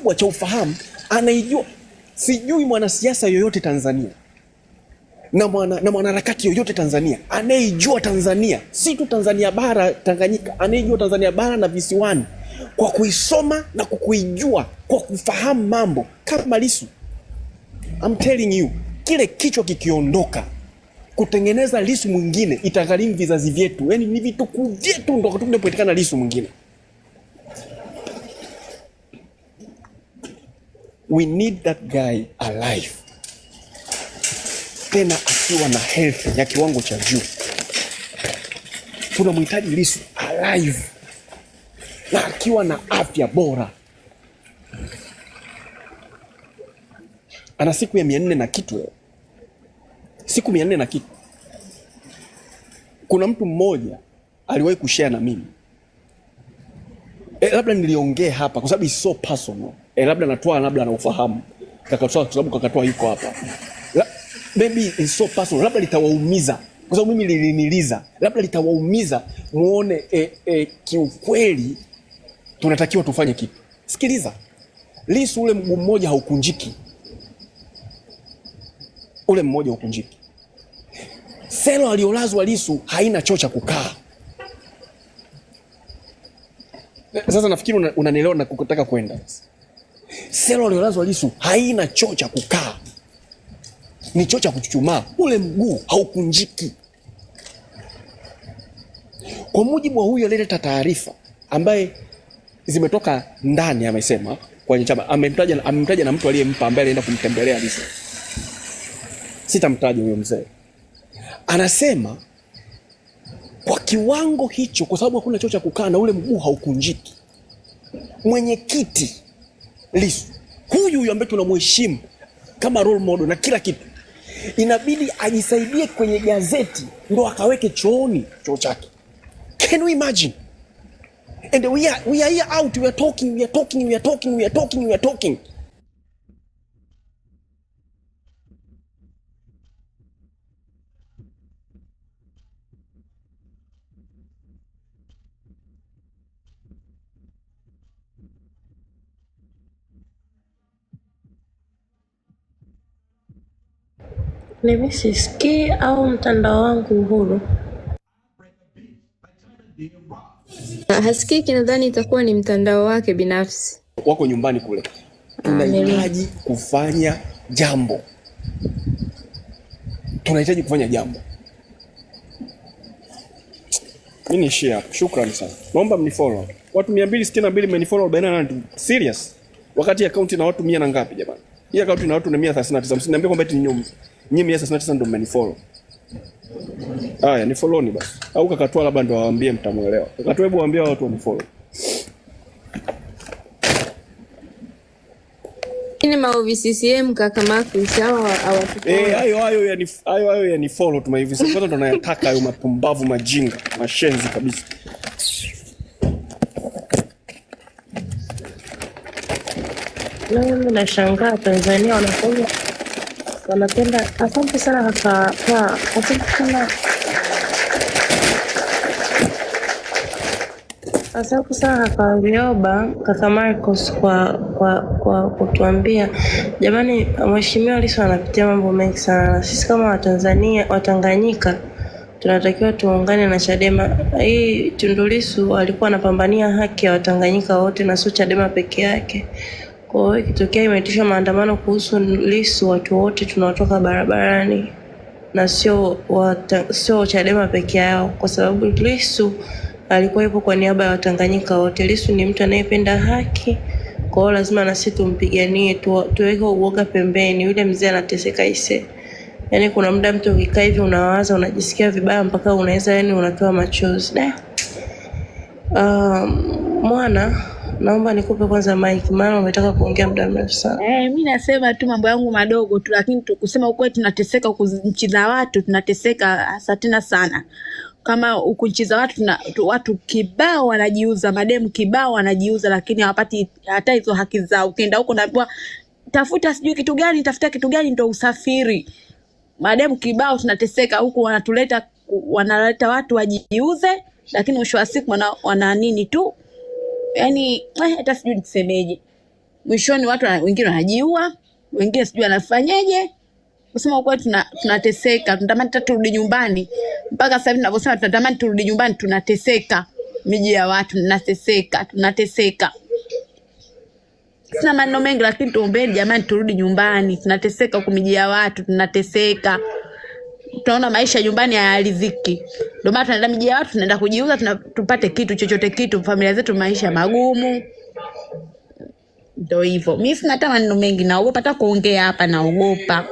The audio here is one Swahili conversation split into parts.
kikubwa cha ufahamu, anaijua. Sijui mwanasiasa yoyote Tanzania na mwanaharakati yoyote Tanzania anayeijua Tanzania, si tu Tanzania bara Tanganyika, anayeijua Tanzania bara na visiwani kwa kuisoma na kwa kuijua, kwa kufahamu mambo kama Lissu. I'm telling you, kile kichwa kikiondoka kutengeneza Lissu mwingine itagharimu vizazi vyetu, yaani ni vitukuu vyetu ndo kuja kupatikana Lissu mwingine. We need that guy alive, tena akiwa na health ya kiwango cha juu. Tunamhitaji Lissu alive na akiwa na afya bora. Ana siku ya 400 na kitu leo, siku 400 na kitu. Kuna mtu mmoja aliwahi kushare na mimi labda niliongea hapa kwa sababu it's so personal. Labda natoa labda anaufahamu Kakatoa kwa sababu Kakatoa yuko hapa. Maybe it's so personal, labda litawaumiza kwa sababu mimi liliniliza, labda litawaumiza muone kiukweli tunatakiwa tufanye kitu. Sikiliza, Lissu ule mguu mmoja haukunjiki, ule mmoja haukunjiki. Selo aliyolazwa Lissu haina choo cha kukaa. Sasa nafikiri unanielewa na kutaka kwenda. Selo aliyolazwa Lissu haina choo cha kukaa, ni choo cha kuchuchumaa. Ule mguu haukunjiki. Kwa mujibu wa huyu aliyeleta taarifa ambaye zimetoka ndani, amesema kwenye chama, amemtaja na mtu aliyempa ambaye alienda kumtembelea Lissu. Sitamtaja huyo mzee. Anasema kwa kiwango hicho, kwa sababu hakuna choo cha kukaa na ule mguu haukunjiki, mwenyekiti Lissu huyu huyu ambaye tunamheshimu kama role model na kila kitu, inabidi ajisaidie kwenye gazeti ndo akaweke chooni choo chake. Can you imagine? And we are here out, we are talking, we are talking, we are talking, we are talking, we are talking. Mimi sisikii au mtandao wangu Uhuru? Hasikiki, nadhani itakuwa ni mtandao wake binafsi. Wako nyumbani kule. Tunahitaji kufanya jambo. Tunahitaji kufanya jambo. Mimi niishie hapo. Shukrani sana. Naomba mnifollow. Watu 262 mmenifollow 48. Serious. Wakati account ina watu 100 na ngapi jamani? Hii account ina watu 139. Msiniambie kwamba eti nyinyi 139 ndio mmenifollow. Haya, ni follow ni basi. Au Kakatoa labda ndo awaambie mtamuelewa. Kakatoa, hebu waambie watu wanifollow. Ni maovi CCM kaka Marcus hawa hawatufollow. Hayo yani follow tu hivi. Sasa kwanza ndo nayataka hayo mapumbavu majinga, mashenzi kabisa. Na mimi nashangaa Tanzania wanakuwa wanapenda. Asante sana kaka kwa, asante sana. Asante sana kaka Rioba, kaka Marcus kwa kutuambia. Jamani, Mheshimiwa Lissu anapitia mambo mengi sana, na sisi kama Watanzania, Watanganyika tunatakiwa tuungane na Chadema. Hii Tundu Lissu alikuwa anapambania haki ya Watanganyika wote na sio Chadema peke yake. Kwa hiyo ikitokea imeitishwa maandamano kuhusu Lissu, watu wote tunatoka barabarani na sio Chadema peke yao, kwa sababu Lissu alikuwa yupo kwa niaba ya Watanganyika wote. Lissu ni mtu anayependa haki, kwa hiyo lazima na sisi tumpiganie, tuweke uoga pembeni. Yule mzee anateseka ise. Yaani kuna muda mtu ukikaa hivi unawaza, unajisikia vibaya mpaka unaweza yani unatoa machozi. Da. Mwana, naomba nikupe kwanza mic maana umetaka kuongea muda mrefu sana. Mi nasema tu mambo yangu madogo tu, lakini kusema ukweli tunateseka huku nchi za watu, tunateseka hasa tena sana. Kama huku nchi za watu watu kibao wanajiuza, mademu kibao wanajiuza, lakini hawapati hata hizo haki zao. Ukienda huko unaambiwa tafuta sijui kitu gani, tafuta kitu gani ndo usafiri. Mademu kibao tunateseka huku, wanaleta watu wajiuze, lakini mwisho wa siku wana nini tu. Yaani, hata sijui nisemeje. Mwishoni watu wengine wanajiua, wengine sijui wanafanyeje. Kusema ukweli, tunateseka, tunatamani hata turudi nyumbani. Mpaka sasa hivi tunavyosema tunatamani turudi nyumbani, tunateseka. Miji ya watu tunateseka, tunateseka. Sina maneno mengi, lakini tuombeni jamani, turudi nyumbani. Tunateseka huku miji ya watu, tunateseka. Tunaona maisha nyumbani hayaridhiki, ndio maana tunaenda miji ya watu, tunaenda kujiuza, tupate kitu chochote kitu, familia zetu maisha magumu. Ndio hivyo, mi sina hata maneno mengi, naogopa hata kuongea hapa, naogopa,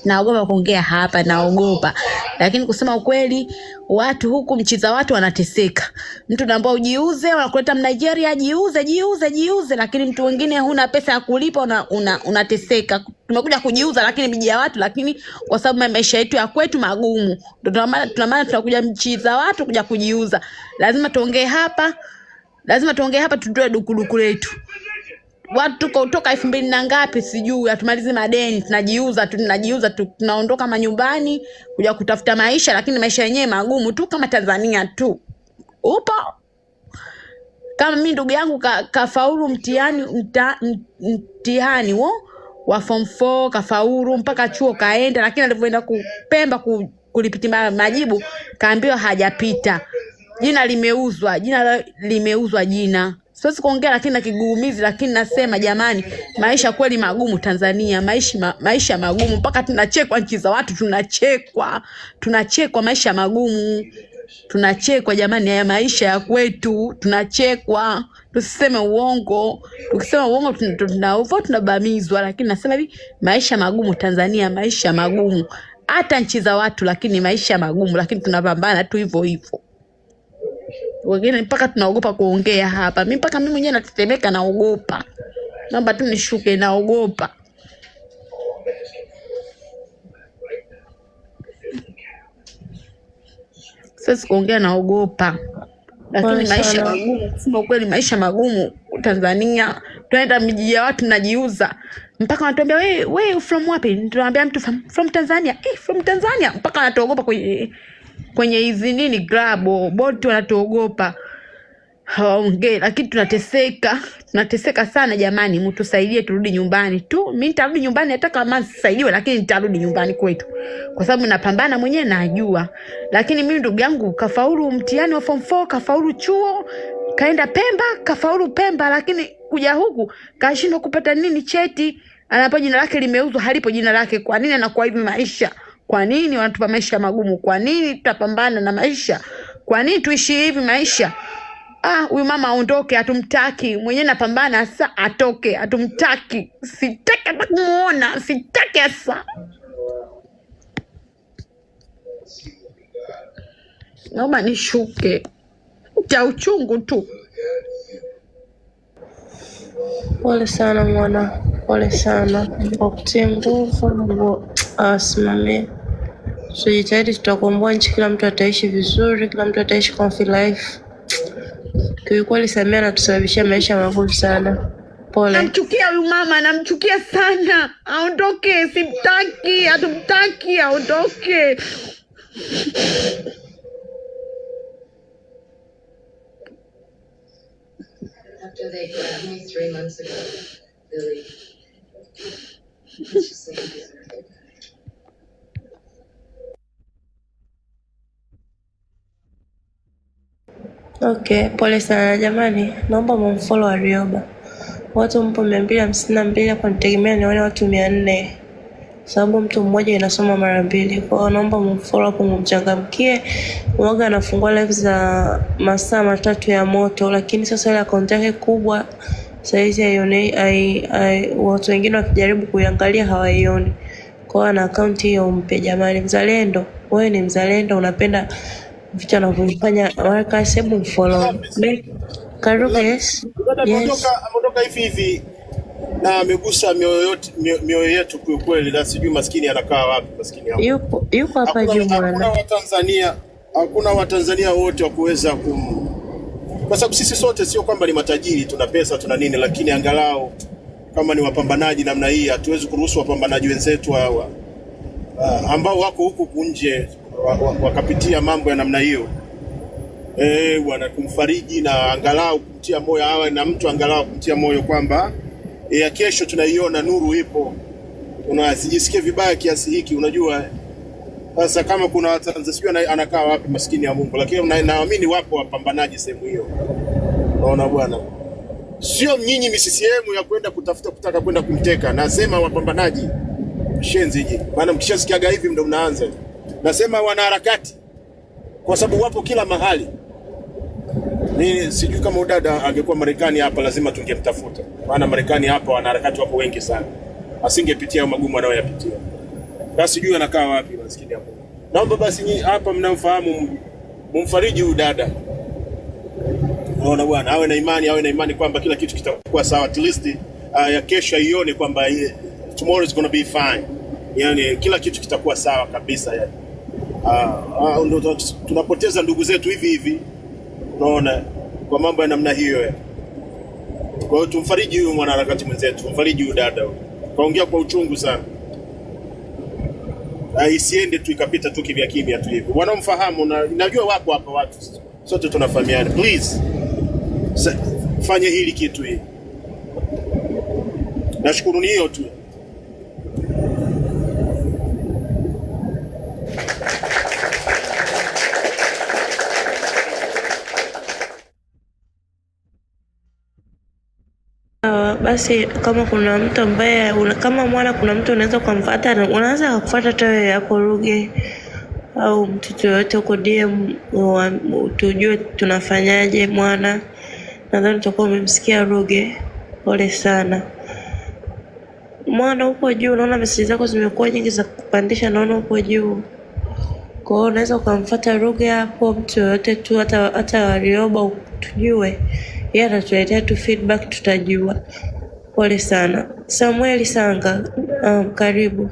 naogopa kuongea hapa, naogopa. Lakini kusema ukweli, watu huku mchiza watu wanateseka. Mtu naambia ujiuze, wanakuleta Mnigeria, jiuze, jiuze, jiuze, lakini mtu mwingine huna pesa ya kulipa, unateseka. Tumekuja kujiuza, lakini miji ya watu, lakini kwa sababu maisha yetu ya kwetu magumu, ndio tuna maana tunakuja mchi za watu kuja kujiuza. Lazima tuongee hapa, lazima tuongee hapa, tutoe dukuduku letu. Watu tuko toka 2000 na ngapi sijui, hatumalizi madeni, tunajiuza tu, tunajiuza tu, tunaondoka manyumbani kuja kutafuta maisha, lakini maisha yenyewe magumu tu kama Tanzania tu. Upo kama mimi ndugu yangu kafaulu mtihani wo wa form 4 kafaulu mpaka chuo kaenda, lakini alivyoenda kupemba kulipiti majibu kaambiwa hajapita, jina limeuzwa, jina limeuzwa jina. Siwezi kuongea lakini na kigugumizi, lakini nasema jamani, maisha kweli magumu Tanzania, maisha magumu mpaka tunachekwa nchi za watu, tunachekwa, tunachekwa, maisha magumu, tunachekwa jamani, haya maisha ya kwetu tunachekwa. Tusiseme uongo, tukisema uongo tunabamizwa, lakini nasema hivi, maisha magumu Tanzania, maisha magumu hata nchi za watu, lakini maisha magumu, lakini tunapambana tu hivyo hivyo. Wengine mpaka tunaogopa kuongea hapa. Mimi mpaka mimi mwenyewe natetemeka, naogopa. Naomba tu nishuke, naogopa. Siwezi kuongea, naogopa. Lakini maisha magumu, kusema ukweli, maisha magumu Tanzania. Tunaenda miji ya watu tunajiuza. Mpaka wanatuambia we from wapi? Tunaambia mtu from Tanzania. From Tanzania. Mpaka wanatuogopa kwenye hizi nini Grab, Bolt wanatuogopa. Hawaongei, lakini tunateseka. Tunateseka sana jamani, mtusaidie turudi nyumbani tu. Mimi nitarudi nyumbani hata kama sisaidiwe, lakini nitarudi nyumbani kwetu. Kwa sababu napambana mwenyewe najua. Lakini mimi ndugu yangu kafaulu mtihani wa form 4, kafaulu chuo, kaenda Pemba, kafaulu Pemba, lakini kuja huku kashindwa kupata nini cheti. Anapo jina lake limeuzwa, halipo jina lake. Kwa nini anakuwa hivi maisha? Kwa nini wanatupa maisha magumu? Kwa nini tutapambana na maisha? Kwa nini tuishi hivi maisha? Huyu mama aondoke, hatumtaki. Mwenyewe napambana sasa atoke, hatumtaki. Sitaki hata kumuona, sitaki hasa. Naomba nishuke. Cha uchungu tu. Pole sana mwana, pole sana. Mungu akutie nguvu, Mungu awasimamie. Tujitahidi, tutakomboa nchi, kila mtu ataishi vizuri, kila mtu ataishi comfy life. Kiukweli Samia anatusababishia maisha magumu sana. Pole. Namchukia huyu mama, namchukia sana. Aondoke, simtaki, hatumtaki, aondoke. After they grabbed me 3 months ago, Billy, let's just say he deserved it. Okay, pole sana jamani. Naomba mumfollow Warioba. Watu mpo 252 hapo, nitegemea nione watu 400. Sababu mtu mmoja inasoma mara mbili. Kwa hiyo naomba mumfollow hapo, mumchangamkie. Mwaga anafungua live za masaa matatu ya moto, lakini sasa ile akaunti yake kubwa saizi haione, watu wengine wakijaribu kuiangalia hawaioni. Kwa hiyo ana akaunti hiyo mpe jamani. Mzalendo, wewe ni mzalendo, unapenda vitu anavyofanya Marcus, hebu mfollow. Karuka, yes. Yes. Ameondoka hivi hivi na amegusa mioyo yetu kwa kweli, na sijui maskini anakaa wapi maskini hapo. Yuko hapa juu bwana. Hakuna Watanzania wote wa kuweza kwa sababu sisi sote sio kwamba ni matajiri, tuna pesa tuna nini, lakini angalau kama ni wapambanaji namna hii, hatuwezi kuruhusu wapambanaji wenzetu hawa ambao wako huku nje wakapitia mambo ya namna hiyo. Bwana, kumfariji na angalau kumtia moyo, awe na mtu angalau kumtia moyo kwamba ya kesho tunaiona nuru ipo, unasijisikie vibaya kiasi hiki. Unajua sasa kama kuna Watanzania sijui anakaa wapi maskini ya Mungu, lakini naamini wapo wapambanaji sehemu hiyo. Unaona bwana, sio nyinyi ni CCM ya kwenda kutafuta kutaka kwenda kumteka. Nasema wapambanaji shenzi nyinyi, maana mkishasikiaga hivi ndo mnaanza. Nasema wanaharakati, kwa sababu wapo kila mahali. Ni sijui kama udada angekuwa Marekani hapa lazima tungemtafuta, maana Marekani hapa wanaharakati wapo wengi sana, asingepitia hayo magumu anayoyapitia. Sasa sijui anakaa wapi maskini ya Mungu. Naomba basi nyinyi hapa mnamfahamu mumfariji huyu dada. Unaona bwana, awe na imani, awe na imani kwamba kila kitu kitakuwa sawa, at least ya kesho aione kwamba tomorrow is gonna be fine. Yani kila kitu kitakuwa sawa kabisa yani. Ndio tunapoteza ndugu zetu hivi hivi, unaona, kwa mambo ya namna hiyo ya. Kwa hiyo tumfariji huyu mwanaharakati mwenzetu, tumfariji huyu dada huyu. Kaongea kwa uchungu sana. Isiende tu ikapita tu kimya kimya tu hivyo. Wanaomfahamu na najua wapo hapa watu, sote tunafahamiana. Please fanye hili kitu hili. Nashukuru ni hiyo tu. Basi kama kuna mtu ambaye kama mwana kuna mtu unaweza ukamfuata, unaweza kufuata hata wewe hapo Ruge au mtoto yoyote huko DM, tujue tunafanyaje mwana. Nadhani utakuwa umemsikia Ruge, pole sana mwana. Upo juu, naona meseji zako zimekuwa nyingi za kupandisha, naona upo juu. Kwa hiyo unaweza ukamfuata Ruge hapo, mtu yoyote tu, hata Warioba tujue, yeye atatuletea tu feedback, tutajua. Pole sana Samueli Sanga, karibu.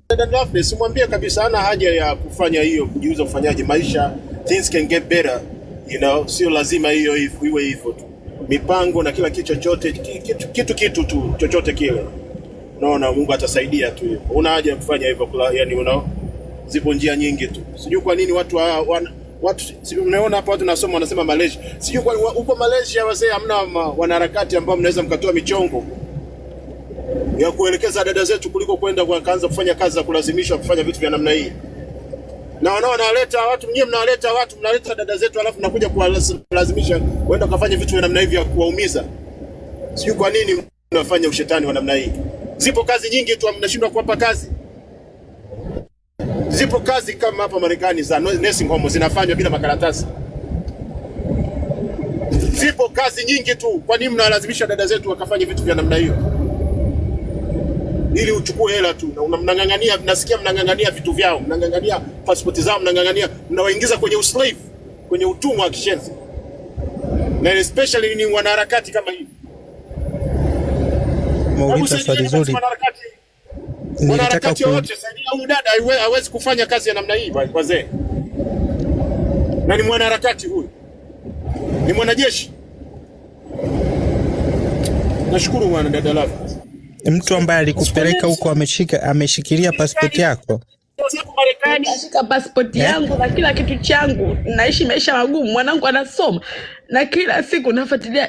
Dada Daphne, simwambie kabisa hana haja ya kufanya hiyo, kujiuza kufanyaje maisha, things can get better, you know, sio lazima hiyo iwe hivyo tu. Mipango na kila kitu chochote kitu tu chochote kile. Unaona, Mungu atasaidia tu hivyo. Una haja ya kufanya hivyo, yani una zipo njia nyingi tu. Sijui kwa nini watu watu umeona hapa watu nasoma wanasema Malaysia. Sijui kwa huko Malaysia wazee hamna wanaharakati ambao mnaweza mkatoa michongo ya kuelekeza dada zetu kuliko kwenda kuanza kufanya kazi za kulazimishwa kufanya vitu vya namna hii. Na wanaleta watu, nyie mnawaleta watu, mnaleta dada zetu alafu mnakuja kuwalazimisha kwenda kufanya vitu vya namna hivi vya kuwaumiza. Sijui kwa nini mnafanya ushetani wa namna hii. Zipo kazi nyingi tu mnashindwa kuwapa kazi. Zipo kazi kama hapa Marekani za nursing home zinafanywa bila makaratasi. Zipo kazi nyingi tu, kwa nini mnawalazimisha dada zetu wakafanye vitu vya namna hiyo? Ili uchukue hela tu. Na mnang'ang'ania, nasikia mnang'ang'ania vitu vyao, mnang'ang'ania pasipoti zao, mnang'ang'ania, mnawaingiza kwenye uslave, kwenye utumwa wa kishenzi. Na especially ni wanaharakati kama hivi. Umeuliza swali zuri. Mwanaharakati yote saidia huyu dada, hawezi kufanya kazi ya namna hii wazee. Na ni mwanaharakati huyu. Ni mwanajeshi. Nashukuru bwana dada Love. Mtu ambaye alikupeleka huko ameshikilia pasipoti yako? Nashika pasipoti yangu na kila kitu changu, naishi maisha magumu, mwanangu anasoma na kila siku nafuatilia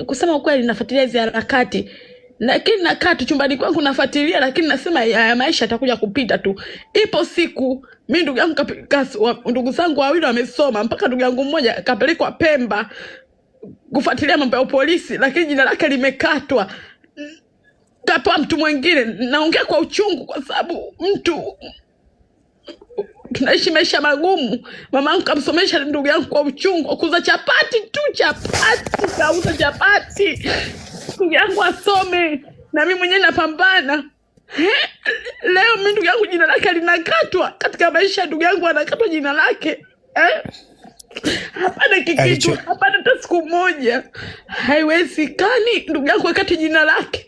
kusema kweli nafuatilia hizi harakati, lakini nakaa tu chumbani kwangu nafuatilia, lakini nasema haya maisha yatakuja kupita tu. Ipo siku mi ndugu yangu ndugu zangu wawili wamesoma, mpaka ndugu yangu mmoja kapelekwa Pemba kufuatilia mambo ya polisi, lakini jina lake limekatwa, kapewa mtu mwingine. Naongea kwa uchungu kwa sababu mtu tunaishi maisha magumu. Mama yangu kamsomesha ndugu yangu kwa uchungu, kuuza chapati tu, chapati, kauza chapati ndugu yangu asome, na mimi mwenyewe napambana. Leo mimi ndugu yangu jina lake linakatwa katika maisha, ndugu yangu anakatwa jina lake Hapana kikitu, hapana hata siku moja, haiwezekani ndugu yangu akate jina lake.